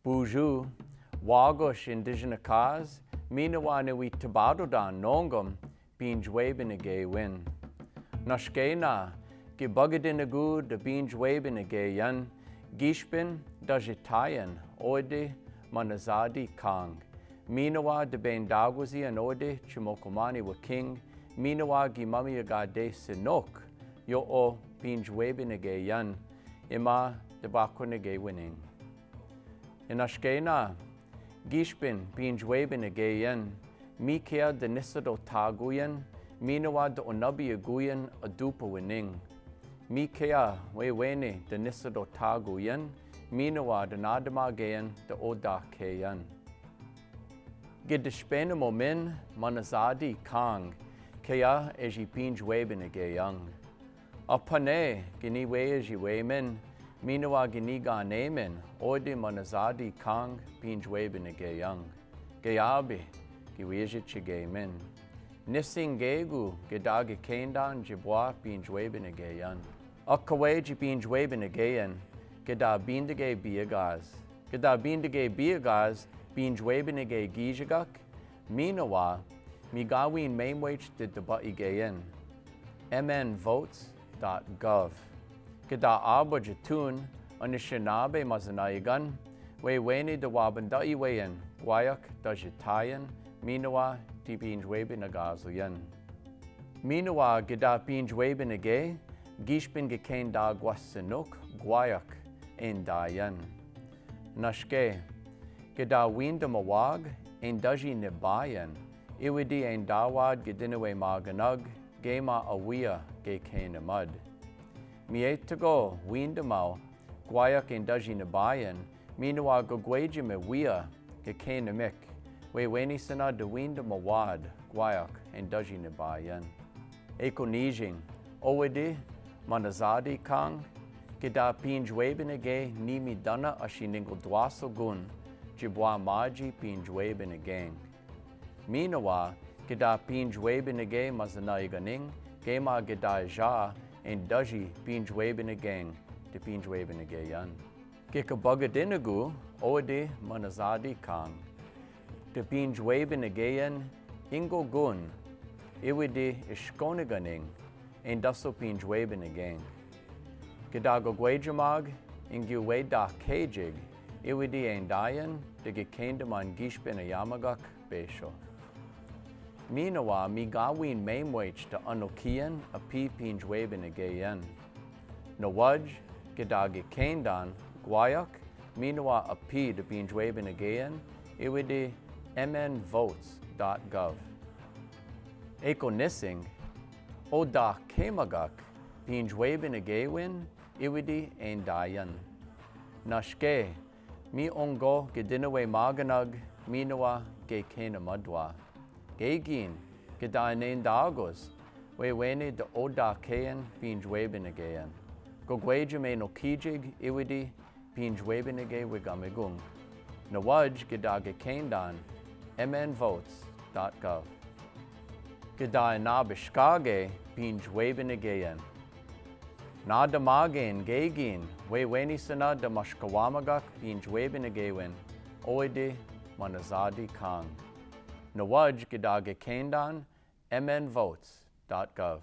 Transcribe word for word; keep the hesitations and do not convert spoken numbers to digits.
Bonjour, Wagosh Indigenous Cause, mínawa'ne wi tibatotan nongom, pinjwebinegé win. Nashkena, gi bagidinegu de pinjwebinegé yan, gíspen dajitayan, odi manazadi kang. Mínawa de bendagwazi an odi chimokomani waking, mínawa gi mami agade sinok, yo'o pinjwebinegé yan, ima de bakonegé wining. Inashkena, gíspen pinjwebinegé yan, mikeya de nisado tagoyan, mínawa de onabi agoyan adupa wining. Mikeya wewene de nisado tagoyan, mínawa de nadamageyan de odakeyan. Gi despena momen manazadi kang, keya eji pinjwebinegé yang. Apane, gini we eji wemen, mínawa gini ganemen, odi manazadi kang pinjwebinegé yang. Geyabi, gi we eji chigemen. Nisingegu, gidagi kendan jibwa pinjwebinegé yan. Akawe ji pinjwebinegé yan, gida bindege biagas. Gida bindege biagas, pinjwebinegé gijagak, mínawa, mi gawin memwech de daba igeyan. M N votes dot gov. Gida aba jitun, Anishinaabe mazanagan, wewene de wabandai weyan, gwayak dajitayan, mínawa de pinjwebinagazo yan. Mínawa gida pinjwebinegé, gíspen gi kendagwa sinok, gwayak, en dayan. Nashke, gida windamawag, en dajinibayan, iwidi en dawad gi dinawe maganag, gema awia, gi kenamad. Mietago, windamaw, gwayak en dajinibayan, mínawa gagwejime wia, gi kenamik, wewene sana de windamawad, gwayak, en dajinibayan. Ekonijing, owadi, manazadi kang, gida pinjwebinegé nimidana a siningo dwaso gun, jibwa maji pinjwebinegé. Mínawa, gida pinjwebinegé mazanaiganing, gema gida ja, en daji pinjwebinegé, de pinjwebinegé yan. Gi kabagidinegu, owadi manazadi kang. De pinjwebinegé yan, ingogun, iwidi iskoniganing, en daso pinjwebinegé. Gida gagwejamag, en gi wedakejig, iwidi en dayan, de gi kendaman gíspen ayamagak, besho. Mínawa mi gawin memwech de anokiyan a pi pinjwebinegé yan. Nawaj, gida gi kendan, gwayak, mínawa a pi de pinjwebinegé yan, iwidi M N votes dot gov. Ekonising, odakemagak, pinjwebinegé win, iwidi en dayan. Nashke, mi ongo gi dinawe maganag, mínawa gi kenamadwa. Gegin, gida en dagos, wewene de odakeyan pinjwebinegé yan. Gagwejime nokijig, iwidi pinjwebinegé wigamigung. Nawaj gida gi kendan, M N votes dot gov. Gida en nabeskage pinjwebinegé yan. Nadamagen gegin, wewene sana de maskawamagak pinjwebinegé win, owadi manazadi kang. Nawaj gida gi kendan, M N votes dot gov.